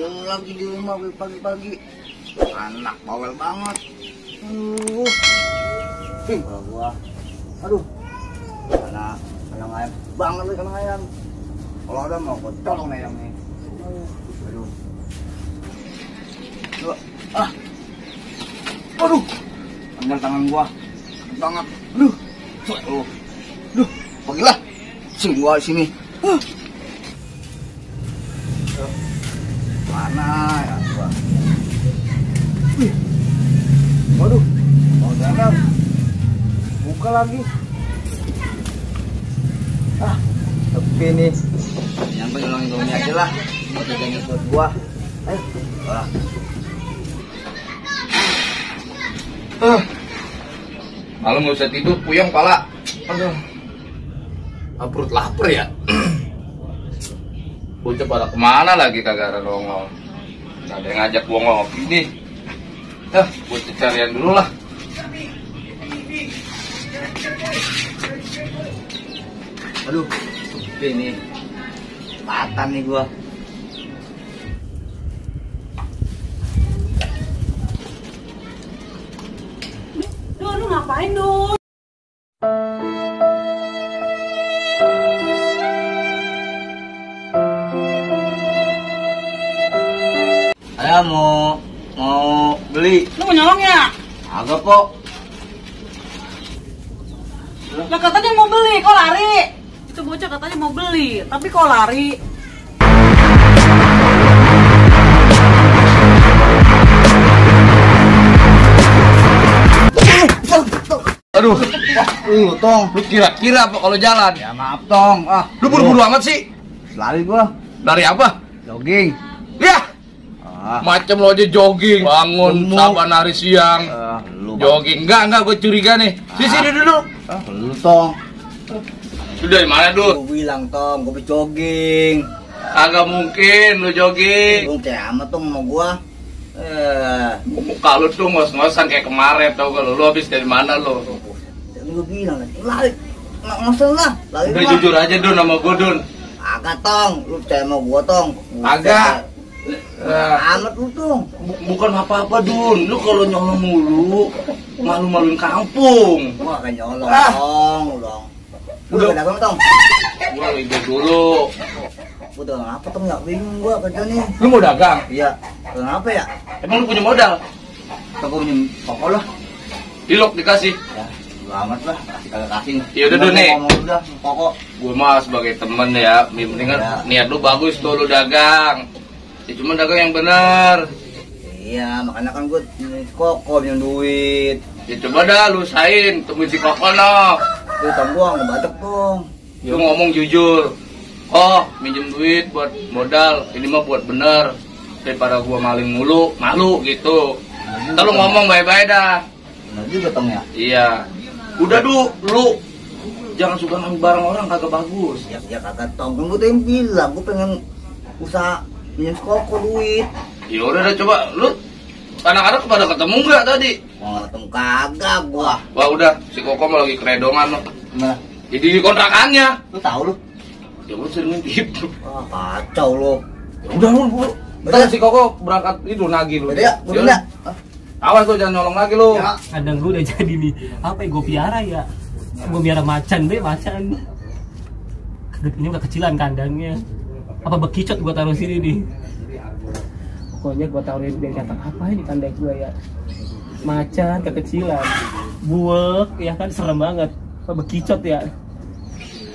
lagi di rumah pagi-pagi. Anak bawel banget. Kalau gua, aduh, karena ayam banget nih karena ayam. Kalau ada mau gua colong ayamnya. Aduh. Aduh, tangan gua banget. Aduh, pergilah. Sing gua sini. Mana ya gua? Waduh, mau jalan. Buka lagi. Sepi nih. Yang pengen ini aja lah. Mau jajan buat gua. Ayo. Malam nggak usah tidur, puyeng pala. Aduh, perut lapar ya. Bocah pada kemana lagi kagak ada nongol. Nggak ada yang ngajak gua ngopi nih. Bocah carian dulu lah. Aduh, sepi nih. Patan nih gua. Lu ngapain, Dul? Saya mau beli. Lu mau nyolong ya? Agak kok. Lah katanya mau beli, kok lari? Itu bocah katanya mau beli, tapi kok lari? Aduh, Tong. lu kira-kira apa kalau jalan? Ya maaf, Tong. Lu buru-buru amat sih. Lari gua. Dari apa? Jogging. Ya, macam lo aja jogging, bangun, Gemuk. saban hari siang, Lu jogging. Enggak, gue curiga nih. Sini dulu. Lu, Tong. Lu dari mana, Dul? Gua bilang, Tong, gua jogging. Agak mungkin lu jogging. Lu kayak amat, Tong, sama gua. Muka lu tuh ngos-ngosan kayak kemarin, tau gak lu? Lu habis dari mana lu? Tadi gua bilang, lari. Ngosen lah. Lari Udah gua. jujur aja, Dun, sama gue, Dun. Agak, Tong. Lu percaya sama gua, Tong. Agak. Amat lu, Tong. Bukan apa-apa, Dun. Lu kalau nyolong mulu, malu-maluin kampung. Gua akan nyolong, Tong. Lu Udah. udah dagang, Tong? Gua libur dulu. Gua dagang apa, Tong? Ya bingung gua kerja nih. Lu mau dagang? Iya. Dagang apa ya? Emang lu punya modal? Tong, gua punya pokok lah. Dilok dikasih. Ya, lu amat lah. Kasih kagak kasih. Ya udah, Dun, nih. Ngomong udah, pokok. Gue mah sebagai temen ya, mendingan Ya. niat lu bagus tuh lu dagang. Ya cuma dagang yang bener. Iya, makanya kan gua koko punya duit. Ya coba dah lu usahain temuin si Koko no. Duit Tong gua nggak batek, Tong. Lu ngomong jujur. Oh, minjem duit buat modal, ini mah buat bener. Daripada gua maling mulu, malu gitu. Ntar lu ngomong bye-bye dah. Bener juga, Tong, ya. Iya. Udah lu jangan suka ngambil barang orang kagak bagus. Ya kagak, Tong. Kan gua tuh yang bilang, gua pengen usaha minjem koko duit. Ya udah dah coba lu anak-anak pada ketemu nggak tadi? Mau ketemu kagak gua. Wah udah si Koko mau lagi keredongan lo. Gimana? Jadi di kontrakannya. Lu tahu lu? Ya lu sering ngintip. Kacau lu. Udah lu. Bentar si Koko berangkat itu nagih lu. Udah ya, gua pindah. Awas tuh jangan nyolong lagi lu. Ya. Kadang gue udah jadi nih, apa yang gue piara ya? Gue piara macan. Ini udah kecilan kandangnya. Apa bekicot gue taruh sini nih? Pokoknya gue taruhin dia kata apa ini kandang gue ya? Macan kekecilan, buek, ya kan serem banget. Apa bekicot ya?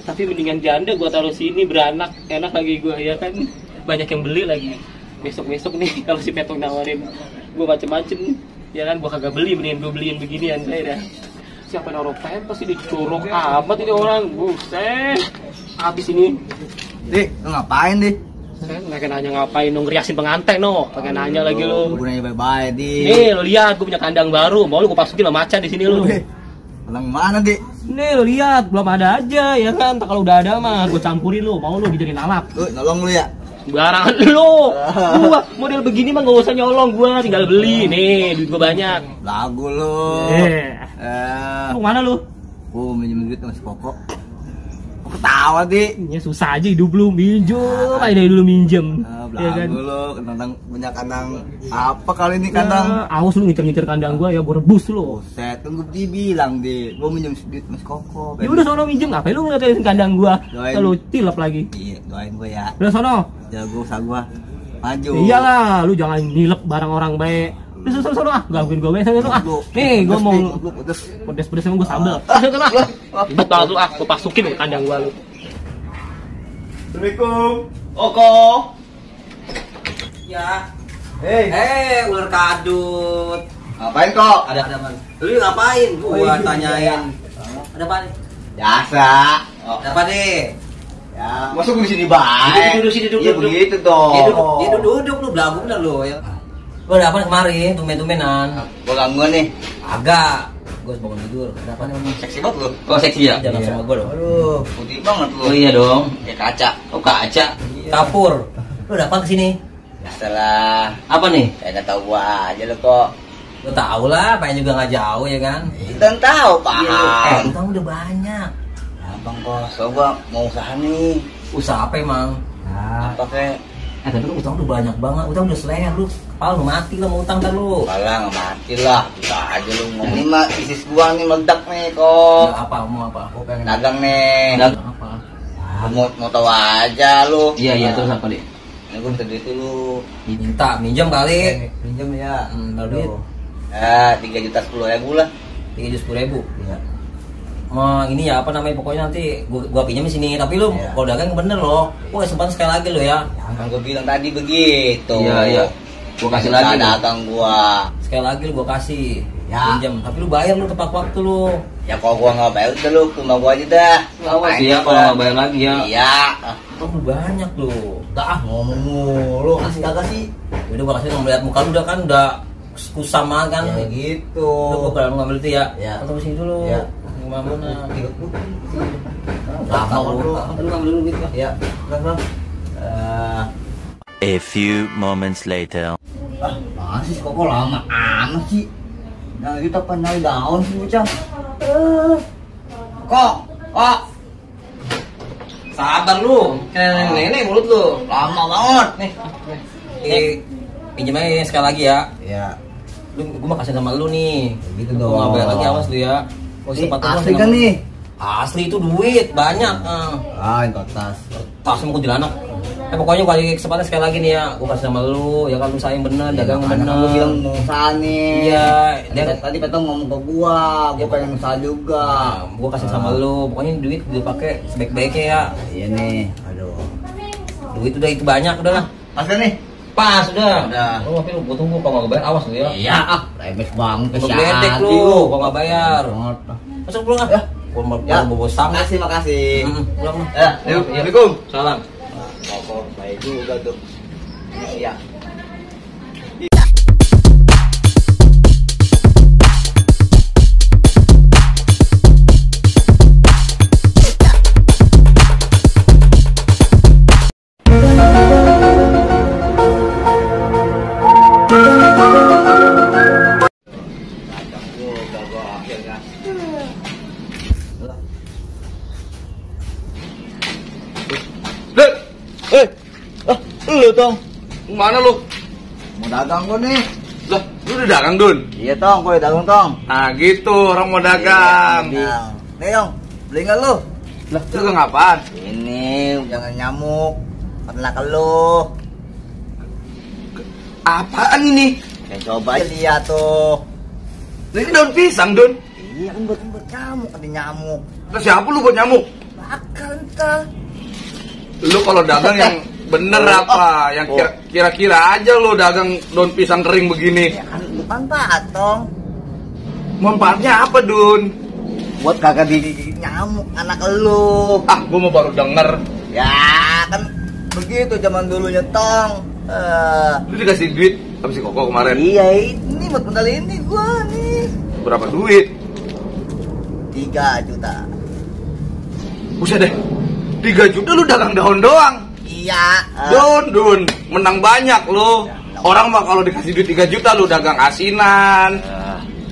Tapi mendingan janda gue taruh sini beranak, enak lagi gue ya kan. Banyak yang beli lagi. Besok nih kalau si Petong nawarin gue macem-macem, ya kan gue kagak beli, mendingan gue beliin beginian saya dah. Siapa naruh pempes ini curug amat ini orang, buset. Habis ini. Dik, lu ngapain, Dik? Mereka nanya ngapain dong, ngeriasin pengantin no. Pakai nanya lagi lo. Gua nanya bye-bye, Dik. Nih lo lihat, gue punya kandang baru. Mau lu gue masukin sama macan di sini lo. Kandang mana, Dik? Nih lo lihat, belum ada aja ya kan. Tak kalau udah ada mah gue campurin lo. Mau lo dijadiin alap. Nolong lu ya? Barangan lo. Gua model begini mah gak usah nyolong, gua tinggal beli. Nih, duit gua banyak. Lagu lu. Lu mana lu? Gua minjem duit sama si Koko. ketawa di. Ya susah aja hidup lu, minjem aja dari dulu minjem. Ya kan? Dulu kandang punya kandang apa kali ini kandang? Awas lu ngincer-ngincer kandang gua ya, gua rebus lu. Buset, kan gue dibilang di, gue minjem sedikit Mas Koko. Ya udah sono minjem, ngapain lu ngeliatin kandang gua? Doain. Kalau tilep lagi. Iya, doain gue ya. Udah sono. Jago usaha gue maju. Iyalah, lu jangan nilep barang orang baik. Udah sono ah, gangguin gua baik sono ah. Nih, gua mau pedes-pedes sama gua sambel. Sono ah. Ribet banget lu ah, gua pasukin ke kandang gua lu. Assalamualaikum. Oko. Ya. Hei, ular kadut. ngapain kok? Ada man. Lu ngapain? Gua tanyain. Ada apa nih? Biasa. Ada apa nih? Ya, masuk di sini baik. Duduk sini, duduk. Iya begitu dong. Dia duduk lu belagu bener lu ya. Lu ada apa kemarin? Tumben-tumbenan. Gua gangguan nih. Agak. Gua bangun tidur. Ada apa nih? Seksi banget lu. Oh seksi ya? Jangan sama gua dong. Aduh. Putih banget lu. Oh iya dong. Ya kaca. Oh kaca. Kapur. Lu ada apa kesini? Biasalah. Apa nih? Saya nggak tahu gua aja lo kok. Lu tau lah, pengen juga nggak jauh ya kan? Kita tahu paham. Utang udah banyak. Abang kok, so gua mau usaha nih. Usaha apa emang? Apa kek? Tapi lu utang udah banyak banget. Utang udah seleher lu. Kepala lu mati lah mau utang kan lu. Kalah nggak mati lah. Bisa aja lu ngomong. Ini mah bisnis gua nih meledak nih kok. Ya, apa mau apa? Gua pengen dagang nih. Dagang Apa? Mau tahu aja lu. Iya terus apa deh? Ini gua minta duit dulu. Diminta, minjam kali. Pinjam ya. Baru duit. 3.10.000 lah. 310.000. Iya. Mau ini ya apa namanya pokoknya nanti gua pinjam di sini tapi lu Iya. kalau dagang bener loh. Gua kesempatan sekali lagi lo ya. Kan gua bilang tadi begitu. Iya. Gua kasih lagi. dagang gua. Sekali lagi lu gua kasih Ya. pinjam. Tapi lu bayar lu tepat waktu lu. Ya kalau gua nggak bayar udah lu ke rumah gua aja dah. Awas ya kalau nggak bayar lagi ya. Iya. Utang lu banyak lu. Dah ngomong mulu. Kasih kagak sih? Udah gua kasih melihat muka lu udah kan udah kusam banget kan. Ya gitu. Udah gua berani ngambil itu ya. Ya. Tunggu sini dulu. Ya. Gimana? Lama lu. Lu ngambil dulu gitu. Ya. Bang. A few moments later. Masih kok lama amat sih. Nah, kita pandai daun sih bocah. Kok? Sabar lu. Nenek mulut lu. Lama banget. Nih. Pinjam aja sekali lagi ya. Ya. Gue mau kasih sama lu nih. Gitu Gua dong. nggak bayar lagi awas lu ya. Oh, Ini sepatu lu asli nggak kan mau- nih? Asli itu duit banyak. Ah, ini kertas. Tas sama kuntilanak. Pokoknya gue kesempatan sekali lagi nih ya. Gue kasih sama lu. Ya kan lu sayang bener, dagang bener. Kamu bilang mau usaha nih. Iya. Dia tadi petong ngomong ke gua pengen usaha juga. Gue kasih sama lu. Pokoknya duit dipakai sebaik-baiknya ya. Iya nih. Aduh. Duit udah itu banyak udah lah. Pas nih? Pas udah. Udah. Lu tapi lu gue tunggu kalau nggak bayar awas lu ya. Iya, remes banget Lu bedek lu kalau nggak bayar. Masuk pulang ah. Ya. Gue mau Ya. bawa sang. Makasih. Pulang lah. Ya, Assalamualaikum. Salam. Kok baik juga tuh. Iya. Dek, Lu tong, mana lu? mau dagang gua nih. Lah, lu udah dagang Dun? Iya tong, gua dagang tong. Nah gitu, orang mau dagang. Nah, nih Yong, beli nggak lu? Lah, lu dagang apaan? Ini jangan nyamuk, peternak lu. Apaan ini? Ya coba aja lihat tuh. Lah, ini daun pisang Dun. Iya kan buat nyamuk, ada nyamuk. Lah siapa lu buat nyamuk? Bakal ntar. Lu kalau dagang yang bener apa? Yang kira-kira aja lu dagang daun pisang kering begini. Ya kan bukan patong. Manfaatnya apa Dun? Buat kagak di nyamuk anak lu. Ah, gua mau baru denger. Ya kan begitu zaman dulunya tong. Lu dikasih duit sama si Koko kemarin. Iya ini buat modal ini gua nih. Berapa duit? 3 juta. Buset deh, 3 juta lu dagang daun doang. Iya. Dun, menang banyak lu. Orang mah kalau dikasih duit 3 juta lu dagang asinan,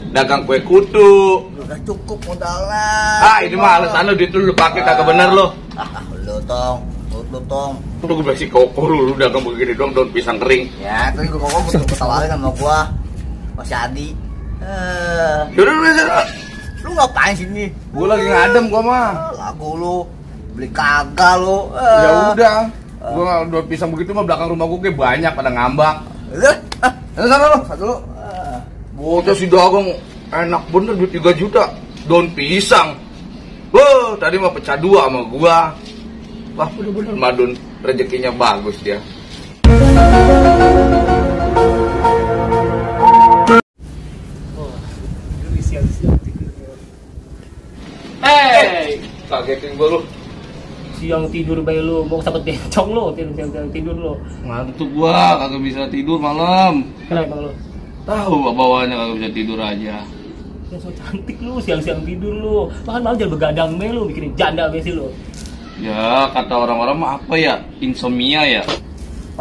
dagang kue kutu. Udah cukup modalnya. Ah, ini mah alasan lu duit lu pakai kagak bener lu. Lu tong, lu tong. Udah gue bilang si Koko lu dagang begini doang daun pisang kering. Ya, tadi gua Koko betul ketawarin sama gua. Mas Adi. Yaudah udah. Lu ngapain sini? Gue lagi ngadem gua mah. Lagu lu beli kagak lu. Ya udah. Gua daun pisang begitu mah belakang rumah gua kayak banyak pada ngambak. Sana lu, satu lu. Bocah si dagang enak bener duit 3 juta. Daun pisang. Wah, tadi mah pecah 2 sama gua. Wah, bener-bener Madun rezekinya bagus dia. Hey, Kagetin gua lu. siang tidur bayi lu, mau sempet bencong lu, tidur lu. Ngantuk gua, kagak bisa tidur malam. Kenapa lu? Tahu bawahnya kagak bisa tidur aja. Ya so cantik lu, siang-siang tidur lu. Makan malam jangan begadang be lu, bikin janda be sih lu. Ya, kata orang-orang mah apa ya? Insomnia ya.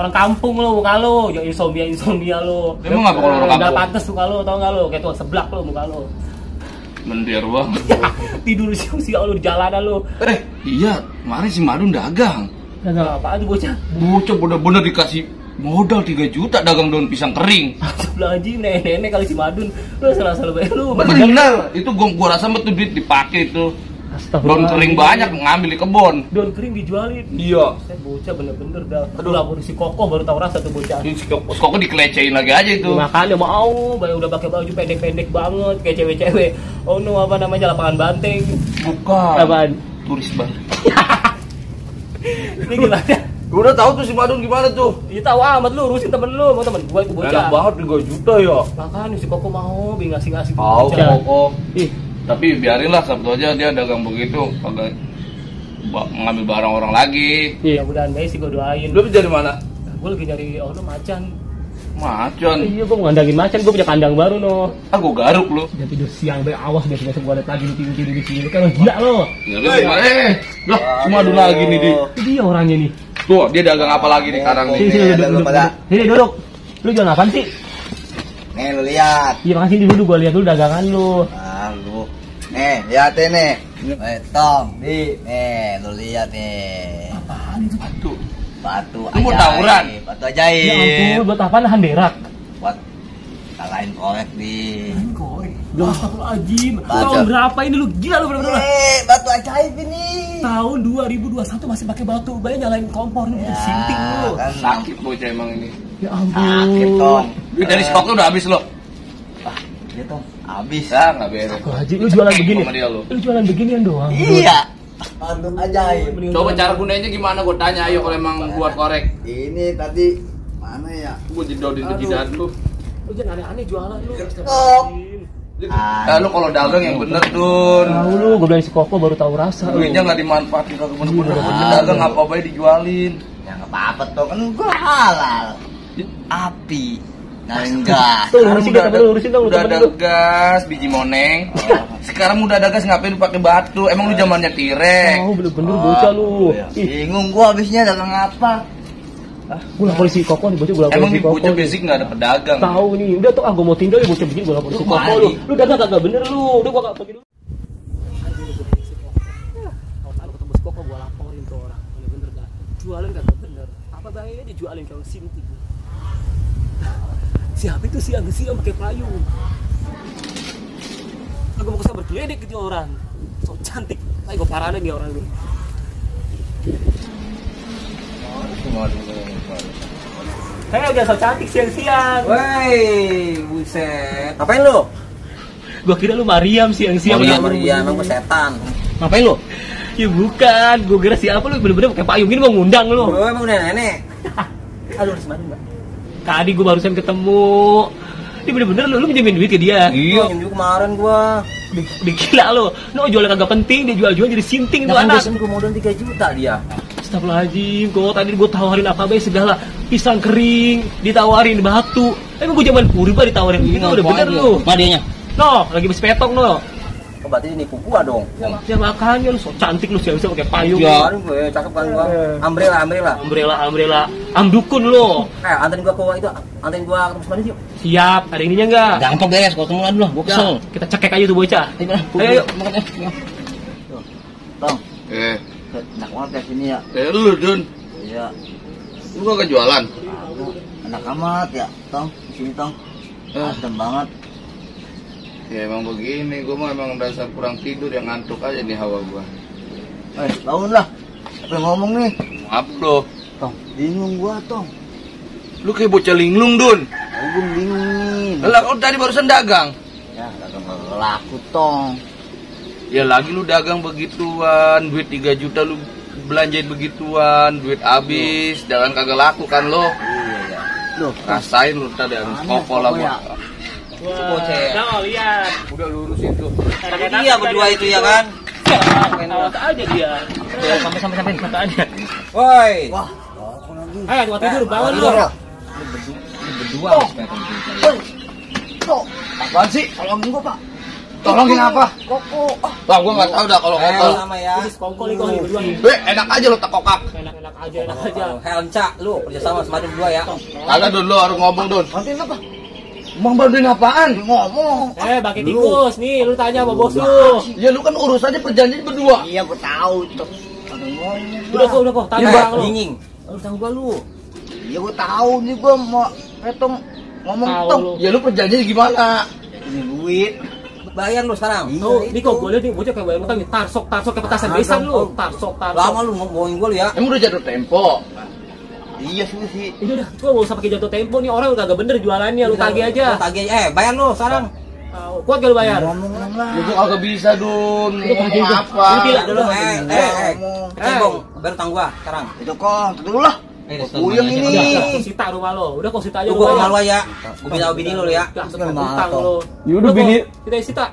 Orang kampung lu muka lu, jangan insomnia lu. Emang apa kalau orang Nggak kampung? pantes muka lu, tau nggak lu? Kayak tuh seblak lu muka lu. Mendir banget. Tidur siang-siang lu di jalanan lu. Iya, kemarin si Madun dagang. Dagang apaan tuh bocah? Bocah bener-bener dikasih modal 3 juta dagang daun pisang kering. Astagfirullahaladzim, nenek-nenek kali si Madun. Lu salah-salah bayi lu. Bener, itu gua rasa betul duit dipakai itu. Daun kering banyak ngambil di kebun. Daun kering dijualin. Iya. Saya bocah bener-bener dah. Aduh lapor si Koko baru tahu rasa tuh bocah. Si Koko dikelecehin lagi aja itu. Makanya mau, bayi udah pakai baju pendek-pendek banget kayak cewek-cewek. Oh no, apa namanya lapangan banteng. Bukan. Apaan? Turis bar. Ini gimana? Gua udah tahu tuh si Madun gimana tuh. Ya tahu amat lu, urusin temen lu, mau temen gua itu bocah. Enak banget 3 juta ya. Makanya si Koko mau ngasih-ngasih tuh Tahu bocah. Koko. Ih, Tapi biarinlah Sabtu aja dia dagang begitu kagak ngambil barang orang lagi. iya mudahan baik sih gua doain. Lu dari mana? Gua lagi nyari macan. Macan. Iya, gua mau ngandangin macan, gua punya kandang baru no. Ah gua garuk lu. Udah tidur siang be, awas deh besok gua liat lagi lu tidur di sini. Lu kan gila lo. Ya lu gimana? Lah, si Madun lagi nih di. Itu dia orangnya nih. Tuh, dia dagang apa lagi nih sekarang Sini nih? sini ada duduk, lu duduk, pada. duduk. Sini duduk. Lu jualan apaan sih? Nih lu lihat. Iya makasih dulu gua lihat dulu dagangan lu. Ah, lu. Nih, liatin nih. Tong, nih, lu lihat nih. Apaan itu? Batu. Batu Lu mau tawuran? Batu Ya ampun, ajaib. buat apaan lahan berak? Buat kalahin korek di. Astagfirullahaladzim. Baca. Tahun berapa ini lu? Gila lu bener-bener. Batu ajaib ini. Tahun 2021 masih pakai batu, bayar nyalain kompor nih, sinting lu. Kan Sakit bocah emang ini. Ya sakit, ampun. Tong. Duit dari stok lu udah habis lo. Iya, Tong. Habis. Ya, enggak beres. Haji, lu jualan begini? Sama dia lu. Lu jualan beginian doang? Iya. Batu ajaib. Coba cara gunanya gimana gua tanya ayo kalau emang buat korek. Ini tadi mana ya? Gua jedodin ke jidat lu. Lu jangan aneh-aneh jualan lu. Lu kalau dagang yang bener, Dun. Tahu lu, gue bilang si Koko baru tahu rasa lu. Duitnya nggak dimanfaatin kagak bener-bener. Iya. Dagang apa baik dijualin. Ya nggak apa-apa tuh kan gua halal. Api. Narin gas. Tuh, urusin kita dulu, urusin dong lu Udah temen ada lu. gas, biji moneng. Sekarang udah ada gas ngapain lu pakai batu? Emang lu zamannya tirek. Tahu bener-bener bocah lu. Ih, Bingung gua habisnya dagang apa? gue lapor si Koko nih, bocah gue lapor Emang si nih Koko. bocah basic nggak ada pedagang. Tahu nih, udah tuh gue mau tinggal ya bocah begini gue lapor si Lu Koko kemana lu. nih? Lu dagang kagak bener lu. Udah gue gak pergi dulu. Kalau ketemu si Koko gue laporin tuh orang. Bener-bener dah. Jualan kagak bener. Apa bahaya dijualin kalau sinting. Siapa itu siang-siang pakai payung? Aku mau kesana bergeledek gitu orang. So cantik. Ayo gue parah nih orang lu. Hei, udah so cantik siang-siang. Woi, buset. Ngapain lu? Gua kira lu Mariam siang-siang. Maria, emang gua setan. Ngapain lu? Ya bukan, gua kira siapa lu bener-bener pakai payung ini mau ngundang lu. Gua emang udah nenek. Aduh, semarin Mbak. Tadi gua barusan ketemu. Ini bener-bener lu minjemin duit ke dia. Iya, minggu kemarin gua. Dikira lu. Lu jualan kagak penting, dia jual-jual jadi sinting tuh Nah, kan anak. biasanya gua modal 3 juta dia. Astagfirullahaladzim, kok tadi gua tawarin apa bae segala. Pisang kering, ditawarin batu. Emang gua zaman purba ditawarin gitu udah bener lu. Madianya. No, lagi berpetong no. Oh, berarti nipu gua dong. Ya makanya lu so cantik lu siang-siang pakai payung. Iya, gue cakep kan gua. Umbrella. Umbrella, amdukun lo. Anterin gua ke itu, anterin gua ke Usmani yuk. Siap, ada ininya enggak? Gampang beres, gua ketemuan dulu, gua kesel. Kita cekek aja tuh bocah. Ayo, Ayo, makan ya. Tong. Enak banget ya sini ya. Lu Dun, Iya. lu gak jualan? Enak amat ya, Tong. Di sini Tong. Adem banget. Ya emang begini, gua mah emang dasar kurang tidur yang ngantuk aja nih hawa gua. Bangun lah. Apa yang ngomong nih? Maaf lo, Tong, bingung gua, Tong. lu kayak bocah linglung Dun. Gua bingung nih. Lah lu tadi barusan dagang. Ya, dagang laku, Tong. Ya lagi lu dagang begituan, duit 3 juta lu belanjain begituan, duit habis, jalan kagak laku kan lo. Iya ya. Loh, Rasain lu tadi harus kokol lah ya. gua. Bocah. Nah, lihat. Udah lurus itu. Iya berdua itu ya kan. Awas aja dia. Sampai. Mata aja. Woi. Wah, aku lagi. Ayo, gua tidur, bangun lu. Berdua. Kok, apaan sih? Tolongin gua, Pak. Tolongin apa? Koko. Wah, gua nggak tahu dah kalau kokol. Sama ya. Ini sekongkol nih, gua berdua nih. Enak aja lo tak kokak. Enak aja. Helmca lu kerjasama sama berdua ya. Kagak Dun, lo harus ngomong Dun. Bantuin apa? Mau bantuin apaan? Ngomong. Bagi tikus nih, lu tanya sama bos lu. Ya lu kan urusannya perjanjian berdua. Iya, gua tahu, Tong. Ada ngomong. Udah kok, tanya Iya, lu. dingin. Lu tahu gua lu. Iya, gua tahu nih gua mau Tong ngomong Tahu Tong. lu. Ya lu perjanjian gimana? Ini duit. Bayar lu sekarang. Oh, ini kok gue liat nih, bocah kayak bayar utang nih, tarsok ke petasan besan lu, tarsok. Lama lu ngomongin gua lu ya. Emang udah jatuh tempo. Iya sih. Ini udah, gua gak usah pakai jatuh tempo nih, orang udah kagak bener jualannya, lu tagih aja. Lu tagih bayar lu sekarang. Kuat gak lu bayar? Ngomong lah. Ya gua kagak bisa Dun. Lu Ngomong tagih aja. apa? Lu tidak Dulu ngomong. Kecebong, baru tang gua sekarang. Itu kok, dulu lah. Puyeng Udah, ini. kau sita rumah lo, udah kau sita aja Lu lu gua bayar. malu ya. Gua bilang bini lu ya. Dah, utang lu. Ya udah, bini. Kita sita.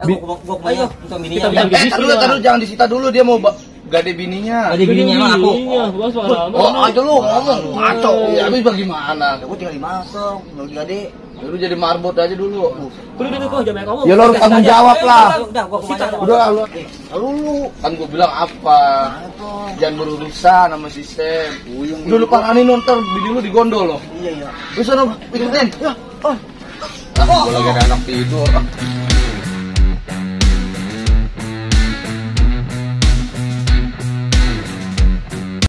Gua kemana? Untuk bininya. Kita bilang Taruh jangan disita dulu, dia mau gade bininya. Gade bininya emang aku. Bos lama. Oh, aja lu ngomong ngaco. Ya habis bagaimana? Aku tinggal di mana, Tong? Nggak jadi. Ya lu jadi marbot aja dulu. Udah kok jangan ngomong. Ya lu harus tanggung jawab lah. Udah gua kemana? Udah lu. Lu. Kan gua bilang apa? Mana, Tong? Jangan berurusan sama sistem. Puyeng. Udah lu panganin nonton bini lu digondol loh. Iya, iya. Bisa no, ikutin. Ya, oh. Gua lagi ada anak tidur.